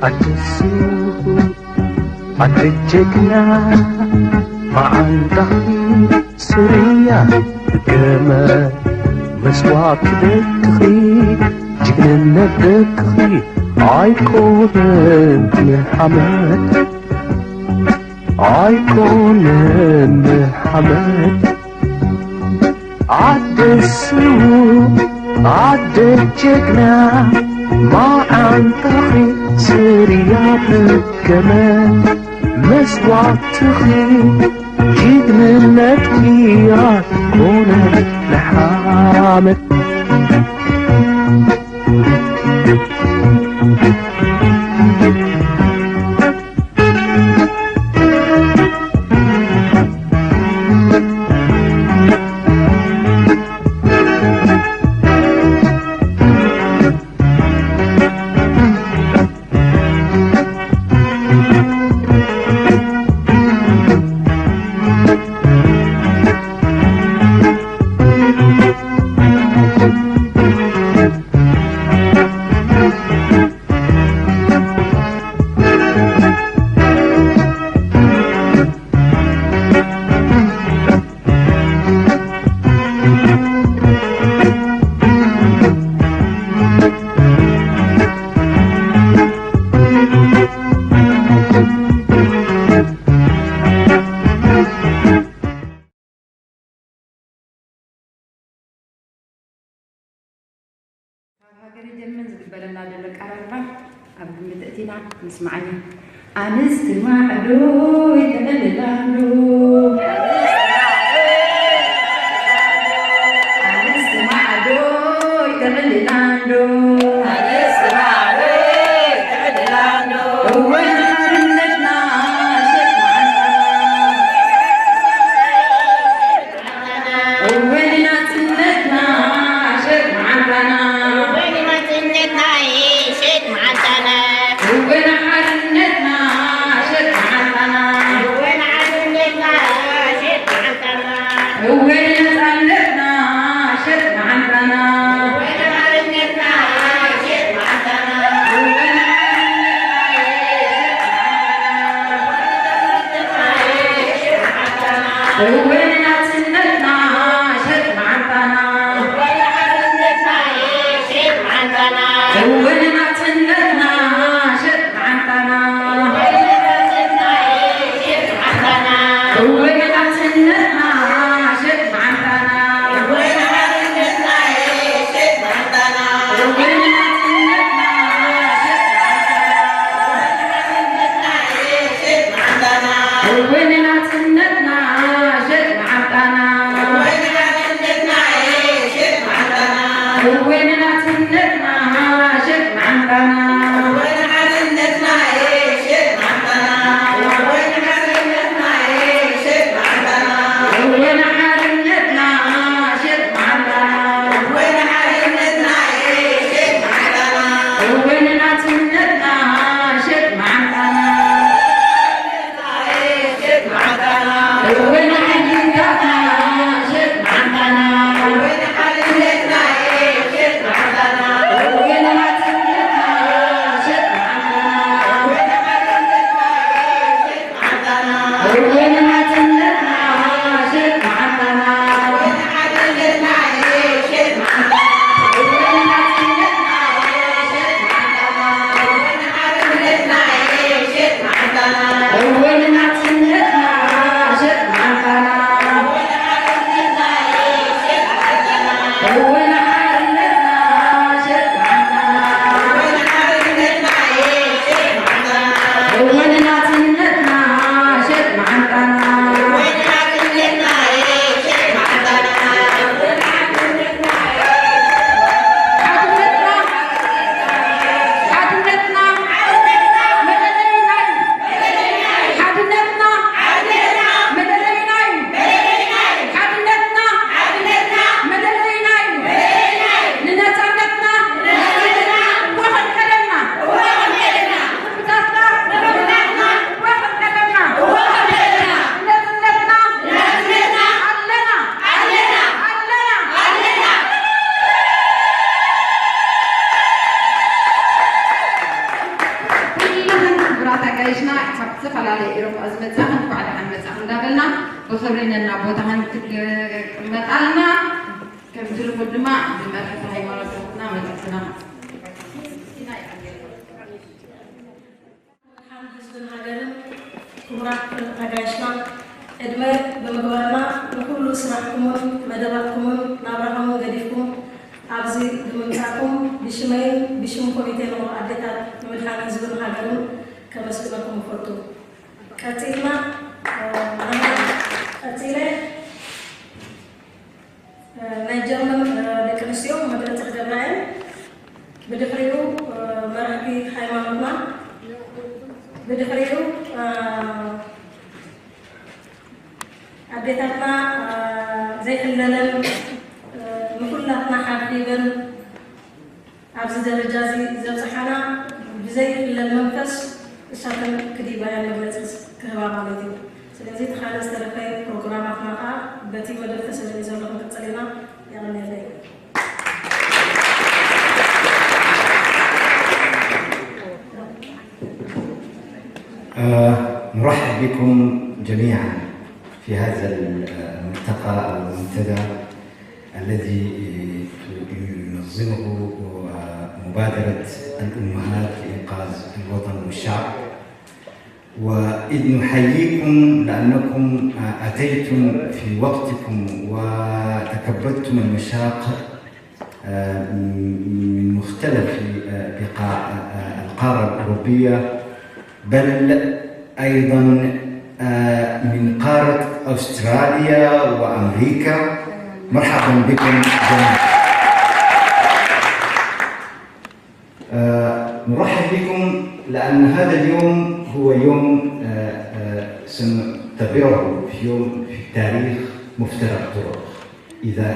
ኣደሱ ኣደ ጀግና መዓንጣኺ ስርያ ገመ መስዋዕቲ ደቅኺ ጅግንነት ደቅኺ ኣይኮነን ንሓመድ ኣይኮነን ንሓመድ ኣደ ስዉእ ኣደ ጀግና መዓንጣኺ ስርያ ብገመ መስዋዕትኺ ጅግንነትኪ ኣይኮነን ንሓመድ ካብ ሃገረ ጀርመን ዝግበረና ዘሎ ኣቀራርባ ኣብ ግምት እቲና ንስምዓዮ። ኣንስቲ ማዕዶ ይተቐልላሉ። ኣንስቲ ማዕዶ ይተቐልላሉ። ኣንስቲ ማዕዶ ይተቐልላሉ። እወ ንሓርነትና ሸጥ መዓልታና። እወ ንናጽነትና ሸጥ መዓልታና። እወ ንናጽነትና ሸጥ መዓልታና። እወ ንሓርነትና ሸጥ መዓልታና። እወ ንሓርነትና ሸጥ መዓልታና። እወ ንነጻነትና ሸጥ መዓልታና። እወ ንሓርነትና ሸጥ መዓልታና። እወ ንሓርነትና ሸጥ መዓልታና። እወ ንናጽነትና ሸጥ መዓልታና። እወ ንናጽነትና ሸጥ መዓልታና። እወ ንናጽነትና ሸጥ መዓልታና። ሪነና ቦታህን ክትቅመጣልና ከምቲ ልሙድ ድማ ብመራሕቲ ሃይማኖታትና መልእኽትና ህዝብን ሃገርን ክቡራት ኣጋይሽና ዕድመ ብምግባርና ንኩሉ ስራሕኩምን መደባትኩምን ናብራኹምን ገዲፍኩም ኣብዚ ብምምፃእኩም ብሽመይን ብሽም ኮሚቴ ንቑር ኣዴታት ንምድሓን ህዝብን ሃገርን ከመስግነኩም እፈቱ። ቀፂልና ቀፂለ ናይ ጀርመን ደቂ ኣንስትዮ መግለፂ ክገብራ እየን። ብድሕሪኡ መራሕቲ ሃይማኖትና፣ ብድሕሪኡ ኣዴታትና ዘይሕለለን ንኩላትና ሓብሒበን ኣብዚ ደረጃ እዚ ዘብፅሓና ብዘይሕለል መንፈስ እሳተን ክዲባያ መግለፂ ክህባ ማለት እዩ። ስለዚ እቲ ካልእ ዝተረፈ ፕሮግራማትና ከዓ በቲ መደብ ተሰሪዑ ዘሎ ክንቅፅል ኢና። የቐንየለይ። آه، نرحب بكم جميعا في هذا الملتقى أو المنتدى الذي ينظمه مبادرة الأمهات لإنقاذ الوطن والشعب، وإذ نحييكم لأنكم أتيتم في وقتكم وتكبدتم المشاق من مختلف بقاع القارة الأوروبية، بل أيضا من قارة أستراليا وأمريكا. مرحبا بكم جميعا. نرحب بكم لأن هذا اليوم هو يوم سنعتبره في يوم في التاريخ مفترق طرق. إذا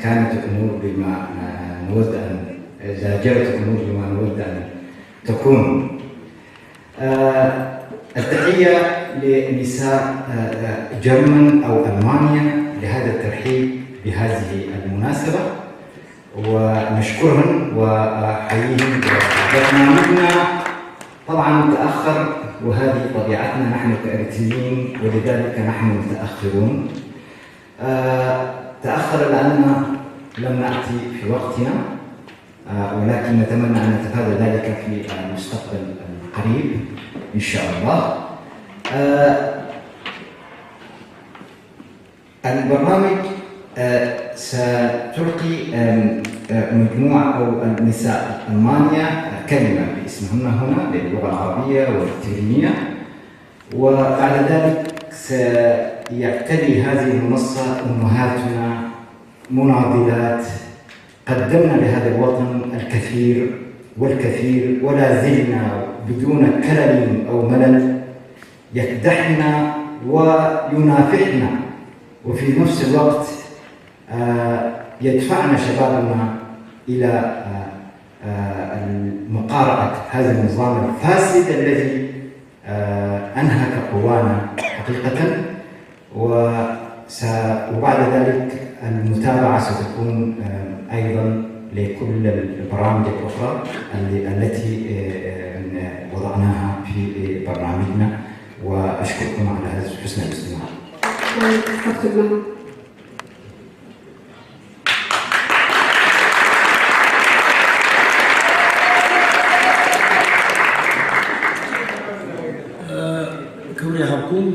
كانت الأمور بما نود أن إذا جرت الأمور بما نود أن تكون. التحية لنساء جرمن أو ألمانيا لهذا الترحيب بهذه المناسبة، ونشكرهن وأحييهن. برنامجنا طبعا تأخر، وهذه طبيعتنا نحن كأريتريين، ولذلك نحن متأخرون. آه، تأخر لأننا لم نأتي في وقتنا، آه، ولكن نتمنى أن نتفادى ذلك في المستقبل القريب إن شاء الله. آه، البرنامج آه، ستلقي آم، آه، مجموعة أو النساء ألمانيا كلمة باسمهن هنا باللغة العربية والترينية، وبعد ذلك سيعتلي هذه المنصة أمهاتنا مناضلات قدمن لهذا الوطن الكثير والكثير، ولا زلن بدون كلل أو ملل يكدحن وينافحن، وفي نفس الوقت آه، يدفعن شبابنا إلى آه، آه، مقارعة هذا النظام الفاسد الذي آه، أنهك قوانا حقيقة. وس- وبعد ذلك المتابعة ستكون آه، أيضا لكل البرامج الأخرى اللي- التي آه، آه، وضعناها في برنامجنا، وأشكركم على هذا حسن الاستماع. ክብሪ ይሃብኩም።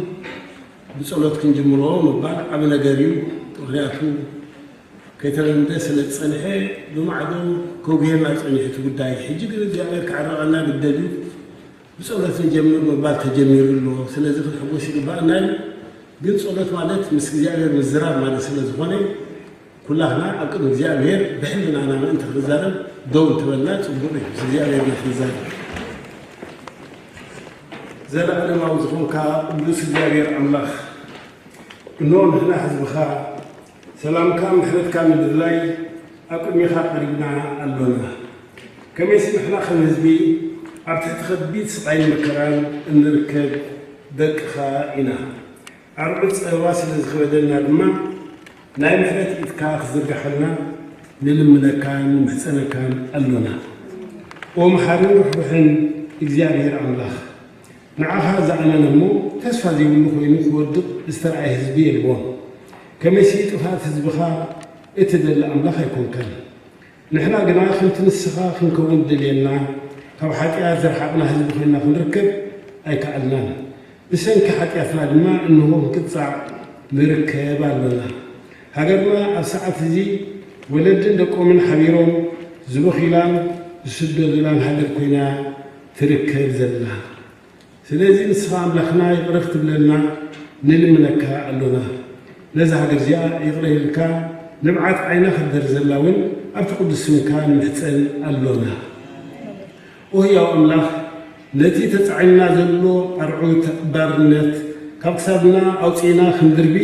ብጸሎት ክንጅምሮ ምባል ዓቢ ነገር እዩ። ምኽንያቱ ከይተለምደ ስለ ዝጸንሐ ብማዕዶ ከጉህየና ጸኒሑ እቲ ጉዳይ። ሕጂ ግን እግዚኣብሔር ክዕረቐና ግደል እዩ። ብጸሎት ንጀምር ምባል ተጀሚሩ ኣሎ። ስለዚ ክንሕጎስ ይግባኣና እዩ። ግን ጸሎት ማለት ምስ እግዚኣብሔር ምዝራብ ማለት ስለ ዝኾነ ኩላህና ኣብ ቅድሚ እግዚኣብሔር ብሕልናና ምእንቲ ክንዛረብ ደው እንተበልና ጽቡቕ እዩ። ምስ እግዚኣብሔር ኢና ክንዛረብ። ዘለኣለማዊ ዝኾንካ ቅዱስ እግዚኣብሔር ኣምላኽ፣ እንሆ ንሕና ህዝብኻ ሰላምካ ምሕረትካ ንምድላይ ኣብ ቅድሜኻ ቀሪብና ኣሎና። ከመይሲ ንሕና ከም ህዝቢ ኣብ ትሕቲ ከቢድ ስቓይን መከራን እንርከብ ደቅኻ ኢና። ኣርዑት ጸበባ ስለ ዝኸበደና ድማ ናይ ምሕረት ኢድካ ክትዝርግሓልና ንልምነካን ንምሕጸነካን ኣሎና። ኦ መሓርን ርሕሩሕን እግዚኣብሔር ኣምላኽ፣ ንዓኻ ዝኣመነ እሞ ተስፋ ዘይብሉ ኮይኑ ክወድቕ ዝተርኣየ ህዝቢ የልቦን። ከመይሲ ጥፍኣት ህዝብኻ እትደሊ ኣምላኽ ኣይኮንካን። ንሕና ግና ከምቲ ንስኻ ክንከውን ደልየና፣ ካብ ሓጢኣት ዝረሓቕና ህዝቢ ኮይንና ክንርከብ ኣይከኣልናን። ብሰንኪ ሓጢኣትና ድማ እንሆ ክንቅጻዕ ንርከብ ኣሎና። ሃገርና ኣብ ሰዓት እዚ ወለድን ደቆምን ሓቢሮም ዝበኽዩላን ዝስደዱላን ሃገር ኮይና ትርከብ ዘላ። ስለዚ ንስኻ ኣምላኽና ይቕረ ክትብለልና ንልምነካ ኣሎና። ነዛ ሃገር እዚኣ ይቕረ ኢልካ ንብዓት ዓይና ክትደርዘላ እውን ኣብቲ ቅዱስ ስምካ ንምሕጸን ኣሎና። ኦ ህያው ኣምላኽ፣ ነቲ ተጻዒንና ዘሎ ኣርዑት ባርነት ካብ ክሳድና ኣውጺእና ክንድርቢ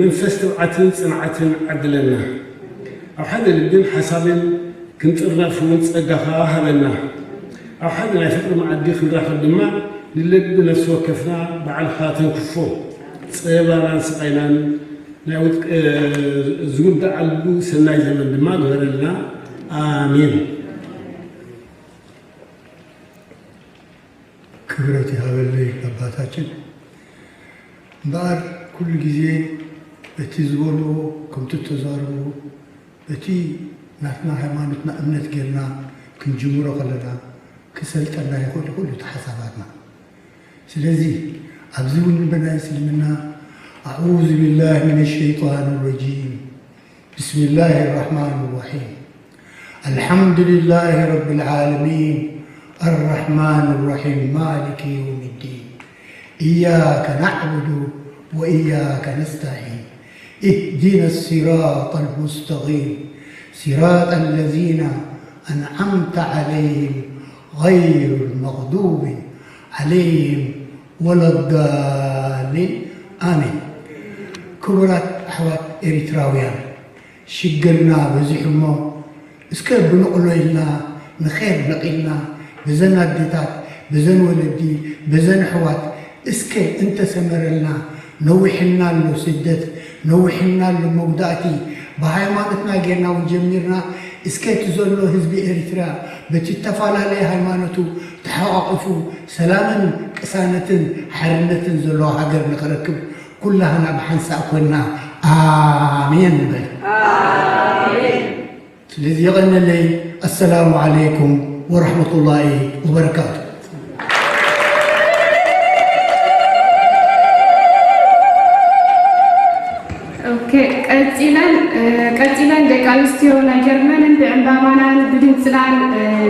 መንፈስ ትብዓትን ጽንዓትን ዓድለና። ኣብ ሓደ ልብን ሓሳብን ክንጥርነፍ እውን ጸጋኻ ሃበና። ኣብ ሓደ ናይ ፍቕሪ መኣዲ ክንራኸብ ድማ ንልቢ ነፍሲ ወከፍና ባዕልኻ ተንክፎ። ጸበባናን ስቓይናን ናይ ውድቀ-፣ ዝውድኣሉ ሰናይ ዘመን ድማ ግበረልና። ኣሜን። ክብረት ይሃበለይ ኣባታችን። እምበኣር ኩሉ ግዜ በቲ ዝበልዎ ከምቲ እተዛረቡ በቲ ናትና ሃይማኖትና እምነት ጌርና ክንጅምሮ ከለና ክሰልጠና ይኽእል ይኽእሉ እቲ ሓሳባትና። ስለዚ ኣብዚ እውን ብናይ እስልምና ኣዑዙ ቢላህ ሚነ ሸይጣን ረጂም ብስሚላህ ራሕማን ራሒም الحمد لله رب العالمين الرحمن الرحيم مالك يوم الدين إياك نعبد وإياك نستعين اهدنا الصراط المستقيم صراط الذين أنعمت عليهم غير المغضوب عليهم ولا الضالين آمين. ክቡራት ኣሕዋት ኤሪትራውያን ሽግርና በዚሑ እሞ እስከ ብንቕሎ ኢልና ንኼር ነቒልና በዘን ኣዴታት በዘን ወለዲ በዘን ኣሕዋት እስከ እንተሰመረልና ነዊሕና ኣሎ ስደት ነዊሕና ኣሎ መጉዳእቲ ብሃይማኖትና ጌርና እውን ጀሚርና እስከ እቲ ዘሎ ህዝቢ ኤሪትራ በቲ እተፈላለየ ሃይማኖቱ ተሓቋቒፉ ሰላምን ቅሳነትን ሓርነትን ዘለዎ ሃገር ንኽረክብ ኩላህና ብሓንሳእ ኮንና ኣሜን ንበል። ስለዚ የቐነለይ። ኣሰላሙ ዓለይኩም ወረሕመቱላሂ ወበረካቱ። ኦኬ፣ ቀጺለን ቀጺለን ደቂ ኣንስትዮ ናይ ጀርመንን ብዕምባባናን ብድምጽናን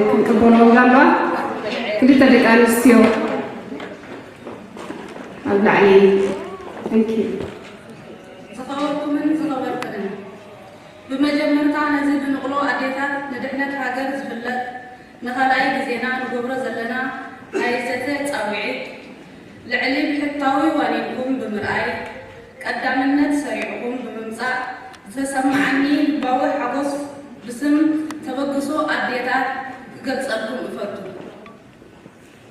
ክንቅበሎ ኣለዋ። ክልተ ደቂ ኣንስትዮ ኣብ ላዕሊ። Thank you። ዝኸበርኩምን ዝኸበርክንን፣ ብመጀመርታ ነዚ ብንቕሎ ኣዴታት ንድሕነት ሃገር ዝፍለጥ ንኻልኣይ ግዜና ንገብሮ ዘለና ናይ ዘተ ጻውዒት ልዕሊ ብሕታዊ ዋኒንኩም ብምርኣይ ቀዳምነት ሰሪዕኹም ብምምጻእ ዝተሰምዓኒ ልባዊ ሓጎስ ብስም ተበግሶ ኣዴታት ክገልጸልኩም እፈቱ።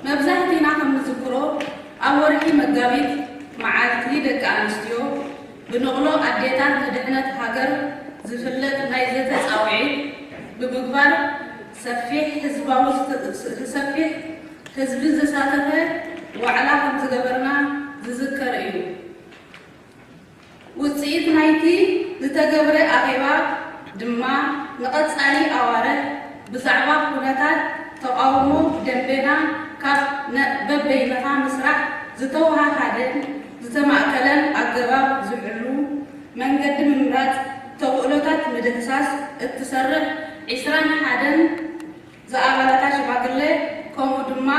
መብዛሕቲና ከም ንዝክሮ ኣብ ወርሒ መጋቢት መዓልቲ ደቂ ኣንስትዮ ብንቕሎ ኣዴታት ንድሕነት ሃገር ዝፍለጥ ናይ ዘተ ጻውዒት ብምግባር ሰፊሕ ህዝባዊ ሰፊሕ ህዝቢ ዘሳተፈ ዋዕላ ከም ዝገበርና ዝዝከር እዩ። ውጽኢት ናይቲ ዝተገብረ ኣኼባ ድማ ንቐጻሊ ኣዋርሕ ብዛዕባ ኩነታት ተቓውሞ ደንቤና ካብ በበይንኻ ምስራሕ ዝተወሃሃደን ዝተማእከለን ኣገባብ ዝሕሉ መንገዲ ምምራጽ ተኽእሎታት ምድህሳስ እትሰርሕ ዒስራን ሓደን ዝኣባላታ ሽማግለ ከምኡ ድማ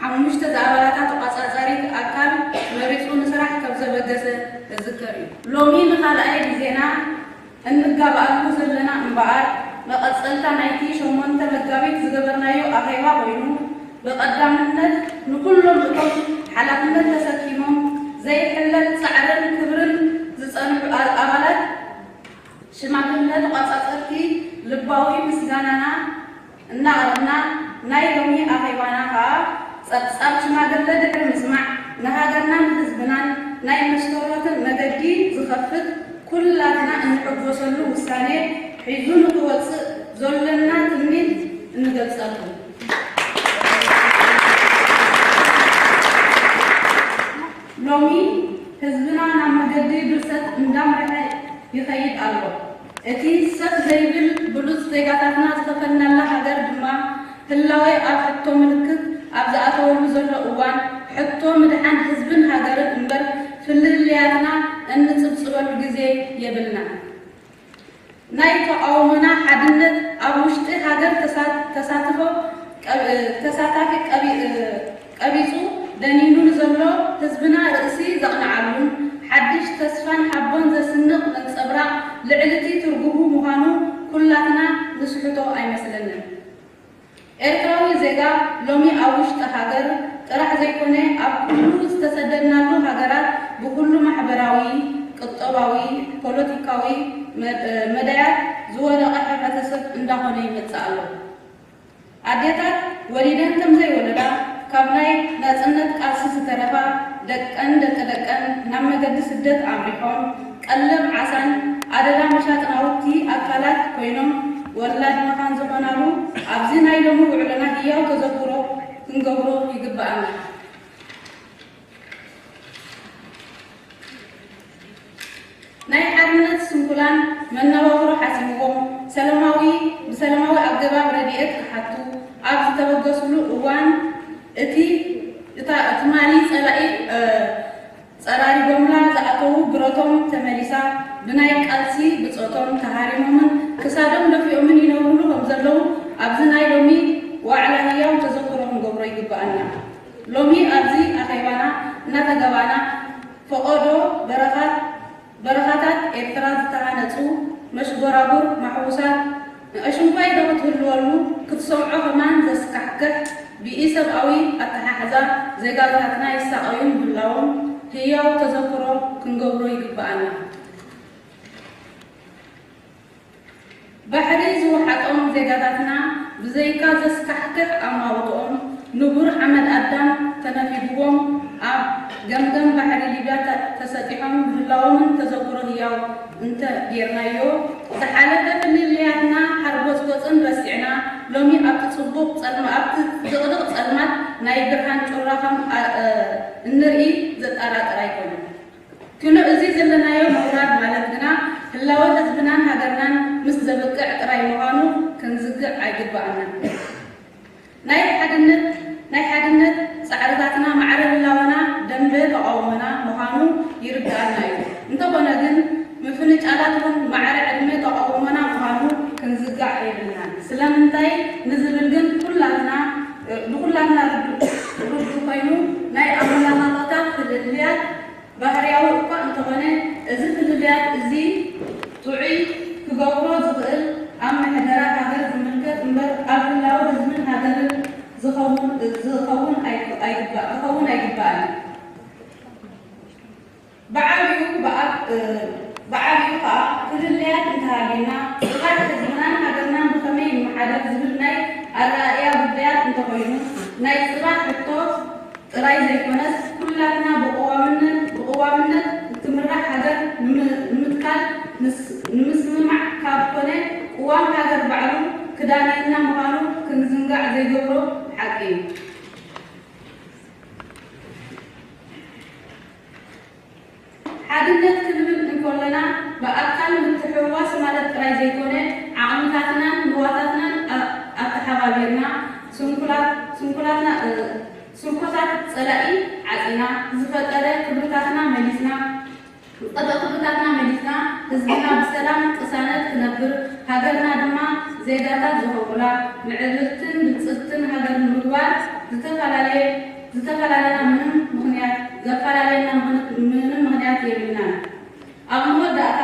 ሓሙሽተ ዝኣባላታ ተቋጻጻሪት ኣካል መሪጹ ንስራሕ ከም ዘበገሰ እዝከር እዩ። ሎሚ ንኻልኣይ ግዜና እንጋብኣሉ ዘለና እምበኣር መቐጸልታ ናይቲ ሸሞንተ መጋቢት ዝገበርናዮ ኣኼባ ኮይኑ ብቐዳምነት ንኹሎም እቶም ሓላፍነት ተሰኪሞም ዘይሕለል ጻዕርን ክብርን ዝጸንሑ ኣባላት ሽማግለ ተቋጻጸርቲ ልባዊ ምስጋናና እናቕረብና ናይ ሎሚ ኣኼባና ከኣ ጸብጻብ ሽማግለ ድሕሪ ምስማዕ ንሃገርናን ህዝብናን ናይ መስተውረትን መገዲ ዝኸፍት ኩላትና እንሕጎሰሉ ውሳኔ ሒዙ ንኽወጽእ ዘሎና ትምኒት እንገልጸልኩም። ሎሚ ህዝብና ናብ መገዲ ብርሰት እንዳምርሐ ይኸይድ ኣሎ። እቲ ሰፍ ዘይብል ብሉጽ ዜጋታትና ዝኸፈልናላ ሃገር ድማ ህላወ ኣብ ሕቶ ምልክት ኣብ ዝኣተወሉ ዘሎ እዋን፣ ሕቶ ምድሓን ህዝብን ሃገርን እምበር ፍልልያትና እንጽብጽበሉ ግዜ የብልናን። ናይ ተቓውሞና ሓድነት ኣብ ውሽጢ ሃገር ተሳ-፣ ተሳትፎ ቀብ-፣ ተሳታፊ ቀቢ-፣ ቀቢጹ ደኒኑ ንዘሎ ህዝብና ርእሲ ዘቕንዓሉን ሓድሽ ተስፋን ሓቦን ዘስንቕ ነጸብራቕ ልዕልቲ ትርጉሙ ምዃኑ ኩላትና ንስሕቶ ኣይመስለንን። ኤርትራዊ ዜጋ ሎሚ ኣብ ውሽጢ ሃገር ጥራሕ ዘይኮነ ኣብ ኩሉ ዝተሰደድናሉ ሃገራት ብኩሉ ማሕበራዊ፣ ቁጠባዊ፣ ፖለቲካዊ መ-፣ መዳያት ዝወደቐ ሕብረተሰብ እንዳኾነ ይመጽእ ኣሎ። ኣዴታት ወሊደን ከም ዘይወለዳ ካብ ናይ ናጽነት ቃልሲ ዝተረፋ ደቀን ደቂ ደቀን ናብ መገዲ ስደት ኣምሪሖም ቀለብ ዓሳን ኣደዳ መሻጢ ናውቲ ኣካላት ኮይኖም ወላድ መኻን ዝኾናሉ ኣብዚ ናይ ሎሚ ውዕሎና ህያው ተዘክሮ ክንገብሮ ይግብኣና። ናይ ሓርነት ስንኩላን መነባብሮ ሓሲምዎም ሰላማዊ፣ ብሰላማዊ ኣገባብ ረድኤት ክሓቱ ኣብ ዝተበገስሉ እዋን እቲ፣ እታ ትማሊ ጸላኢ፣ እ፣ ጸራሪጎምላ ዝኣተዉ ብረቶም ተመሊሳ ብናይ ቃልሲ ብጾቶም ተሃሪሞምን ክሳዶም ደፊኦምን ይነብሩሉ ከም ዘለዉ ኣብዚ ናይ ሎሚ ዋዕላ ህያው ተዘክሮ ክንገብሮ ይግብኣና። ሎሚ ኣብዚ ኣኼባና እናተጋባና ፈቐዶ በረኻት፣ በረኻታት ኤርትራ ዝተሃነጹ መሽጎራጉር ማሕቡሳት ንእሽንኳይ ዶ ክትህልወሉ ክትሰምዖ ከማን ዘስካሕክሕ ብኢሰብኣዊ ኣተሓሕዛ ዜጋታትና ይሳቐዩ ምህላዎም ህያው ተዘክሮ ክንገብሮ ይግብኣና። ባሕሪ ዝወሓጦም ዜጋታትና ብዘይካ ዘስካሕክሕ ኣማውትኦም ንቡር ሓመድ ኣዳም ተነፊጉዎም ኣብ ገምገም ባሕሪ ሊብያ ተ-፣ ተሰጢሖም ምህላዎምን ተዘክሮ ህያው እንተ ጌርናዮ፣ ዝሓለፈ ፍልልያትና ሓርጎጽጎጽን ረሲዕና፣ ሎሚ ኣብቲ ጽቡቕ ጸልማ-፣ ኣብቲ ድቕድቕ ጸልማት ናይ ብርሃን ጩራ ከም ኣ-፣ እ-፣ እንርኢ ዘጠራጥር ኣይኮነን። ክኑ እዚ ዘለናዮ ምውራድ ማለት ግና ህላወ ህዝብናን ሃገርናን ምስ ዘብቅዕ ጥራይ ምዃኑ ክንዝግዕ ኣይግብኣናን። ናይ ሓድነት፣ ናይ ሓድነት ጻዕርታትና ማዕረ ህላወና ደንበ ተቓውሞና ምዃኑ ይርድኣና እዩ። እንተኾነ ግን ምፍንጫላት እውን ማዕረ ዕድመ ተቓውሞና ምዃኑ ክንዝጋዕ የብልናን። ስለምንታይ ንዝብል ግን ኩላትና፣ ንኹላትና ርዱ-፣ ርዱእ ኮይኑ ናይ ኣመለኻኽታ ፍልልያት ባህርያዊ እኳ እንተኾነ፣ እዚ ፍልልያት እዚ ጥዑይ ክገብሮ ዝኽእል ኣብ ምሕደራ ሃገር ዝምልከት እምበር ኣብ ህላወ ህዝብን ሃገርን ዝኸውን፣ ዝኸውን ኣይግ-፣ ኣይግባ-፣ ክኸውን ኣይግባእን። ብዓብዩ ብኣብ-፣ እ፣ ብዓብዩ ከኣ ፍልልያት እንተሃልዩና፣ ጽባሕ ህዝብናን ሃገርናን ብኸመይ ይመሓደር ዝብል ናይ ኣረኣእያ ጉዳያት እንተኾይኑ፣ ናይ ጽባሕ ሕቶ ጥራይ ዘይኮነስ፣ ኩላትና ብቕዋምነት፣ ብቕዋምነት እትምራሕ ሃገር ንም-፣ ንምትካል ምስ-፣ ንምስምማዕ ካብ ኮነ፣ ቅዋም ሃገር ባዕሉ ክዳንየና ምዃኑ ክንዝንጋዕ ዘይገብሮ ሓቂ እዩ። ሓድነት ክንብል እንከለና፣ ብኣካል ምትሕውዋስ ማለት ጥራይ ዘይኮነ፣ ዓቕምታትናን ንዋታትናን ኣ-፣ ኣተሓባቢርና፣ ስንኩላት-፣ ስንኩላትና፣ እ፣ ስንኮታት ጸላኢ ዓጺና፣ ዝፈጠረ ክብርታትና መሊስና፣ ዝጠፍአ ክብርታትና መሊስና፣ ህዝብና ብሰላም ቅሳነት ክነብር፣ ሃገርና ድማ ዜጋታት ዝኸብሩላ፣ ምዕብልትን ብልጽግትን ሃገር ንምግባር ዝተፈላለየ-፣ ዝተፈላለየና ምንም ምኽንያት፣ ዘፈላለየና ምኽን-፣ ምንም ምኽንያት የብልናን። ኣብ መወዳእታ፣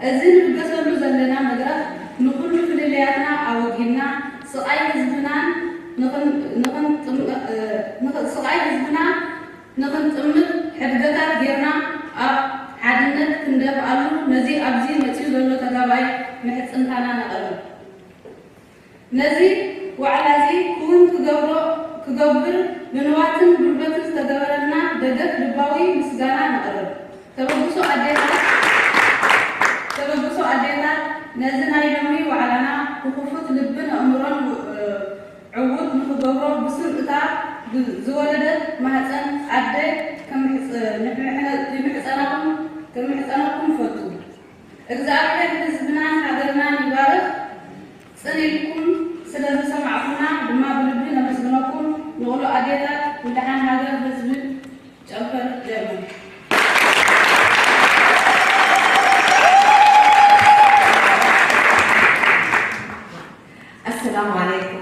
እዚ ንብገሰሉ ዘለና መድረኽ ንኹሉ ፍልልያትና ኣወጊድና፣ ስቓይ ህዝብናን ንኽን-፣ ንኽንጥም-፣ እ፣ ንኽ-፣ ስቓይ ህዝብና ንኽንጥምት ሕድገታት ጌርና ኣብ ሓድነት ክንደፍኣሉ ነዚ ኣብዚ መጺኡ ዘሎ ተጋባኣይ ምሕጽንታና ነቕርብ። ነዚ ዋዕላ እዚ ክውን ክገብሮ፣ ክገብር ብንዋትን ጉልበትን ዝተገበረልና ደገፍ ልባዊ ምስጋና ነቕርብ። ተበግሶ ኣዴታት፣ ተበግሶ ኣዴታት ነዚ ናይ ሎሚ ዋዕላና ብኽፉት ልብን ኣእምሮን እ፣ ዕዉት ንኽገብሮ ብስም እታ ብ-፣ ዝወለደት ማህጸን ኣደ ክምሕጽ-፣ ንምሕጸነኩም፣ ክምሕጸነኩም እፈቱ። እግዚኣብሔር ህዝብናን ሃገርናን ይባርኽ። ጽን ኢልኩም ስለ ዝሰማዕኩና ድማ ብልቢ ነመስግነኩም። ንቕሎ ኣዴታት፣ ንደሓን ሃገር ህዝቢ ጨንፈር ጀርመን። السلام عليكم.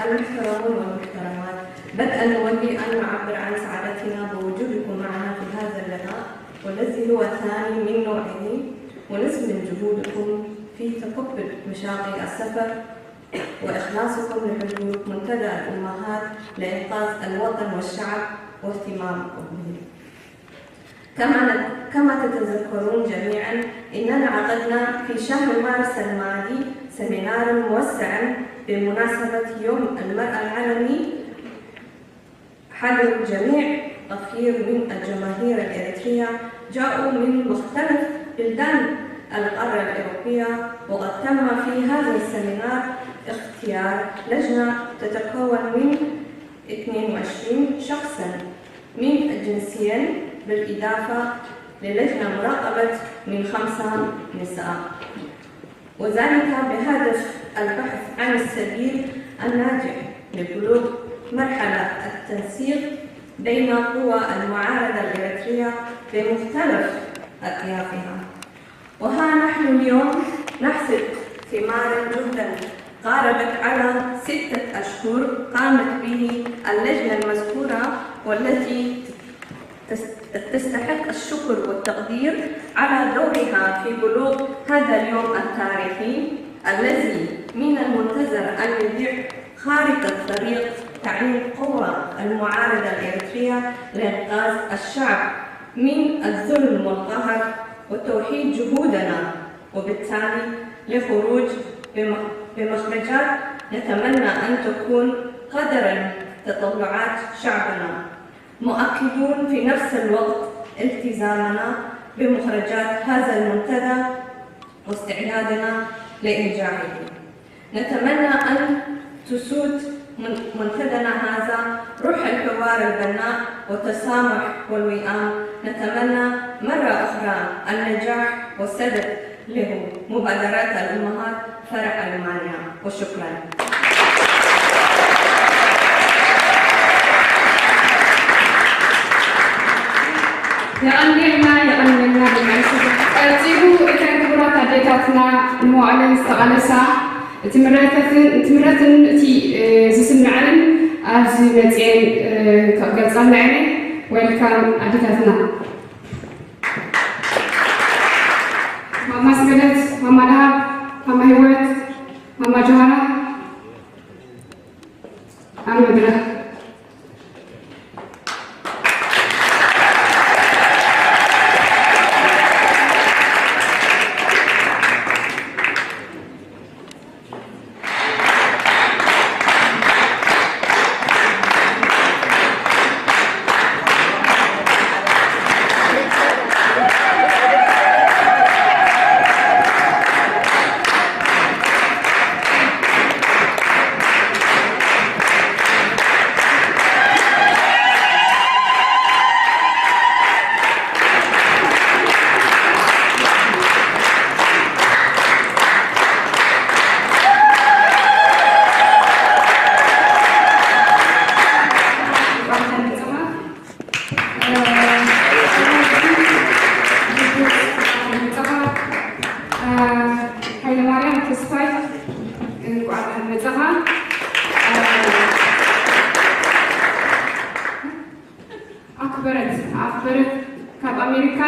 المحترمون والمحترمات، بدءا نودي أن نعبر عن سعادتنا بوجودكم معنا في هذا اللقاء، والذي هو الثاني من نوعه، ونثمن جهودكم في تقبل مشاقي السفر وإخلاصكم لحضور منتدى الأمهات لإنقاذ الوطن والشعب واهتمامكم به. كما كما تتذكرون جميعا، إننا عقدنا في شهر مارس الماضي سيمينارا موسعا بمناسبة يوم المرأة العالمي، حضر جميع أفراد من الجماهير الإريترية جاءوا من مختلف بلدان القارة الأوروبية، وقد تم في هذا السيمينار اختيار لجنة تتكون من اثنين وعشرين شخصا من الجنسين، بالإضافة للجنة مراقبة من خمسة نساء، وذلك بهدف البحث عن السبيل الناجح لبلوغ مرحلة التنسيق بين قوى المعارضة الإريترية بمختلف أطيافها. وها نحن اليوم نحصد ثمار جهدا قاربت على ستة أشهر قامت به اللجنة المذكورة، والتي تس- تستحق الشكر والتقدير على دورها في بلوغ هذا اليوم التاريخي الذي من المنتظر أن يضيع خارطة طريق تعيين قوى المعارضة الإريترية لإنقاذ الشعب من الظلم والقهر وتوحيد جهودنا، وبالتالي لخروج بم- بمخرجات نتمنى أن تكون قدرا تطلعات شعبنا، مؤكدون في نفس الوقت التزامنا بمخرجات هذا المنتدى واستعدادنا لإنجاحه. نتمنى أن تسود من- منتدانا هذا روح الحوار البناء والتسامح والوئام. نتمنى مرة أخرى النجاح والسدد له مبادرات الأمهات فرع ألمانيا. وشكرا. የቐንየልና የቐንየልና ብመልሲ። ቀጺሉ እተን ክቡራት ኣዴታትና ንመዋእለን ዝተቓለሳ እቲ ምረትን እቲ ዝስምዐንን ኣብዚ መፅኤን ክገልፃልና እየ። Welcome ኣዴታትና። ማማ ስገደት፣ ማማ ደሃብ፣ ማማ ህይወት፣ ማማ ጆሃና ኣብ መድረኽ። ሃይለማርያም ተስፋይ፣ እንኳዕ ደሓን መጻኻ። ኣክበረት ኣክበረት ካብ ኣሜሪካ፣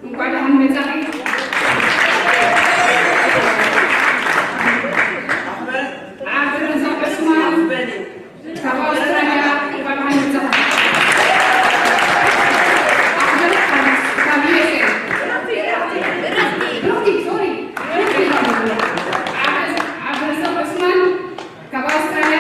እንኳዕ ደሓን መጻኺ። ዓብደረዛቅ ዑስማን ካብ ኣውስትራልያ፣ እንኳዕ ደሓን መጻኻ። ኣክበረት ካብ ዩ ኤስ ኤ። ብሩክቲ፣ ሶሪ። ብሩክቲ። ዓብደረዛቅ ዑስማን ካብ ኣውስትራልያ።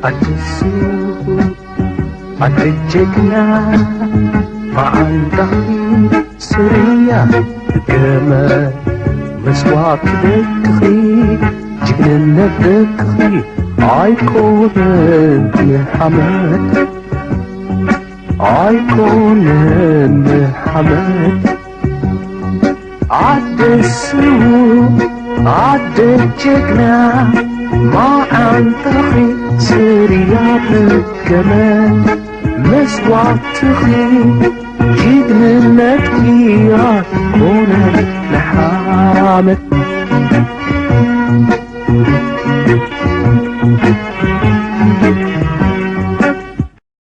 ኣትስኡ ኣትጀግና መዓንጣኺ ስርያ ገመ መስዋዕቲ ደቅኺ ጅግንነት ደቅኺ ኣይኮነን ንሓመድ ኣይኮነን ንሓመድ ዓደ ስውእ ዓደ ጀግና መዓንጣኺ ስርያ ደገመ መስዋዕትኺ ጅግንነትኪ ኣይኮነን ንሓመድ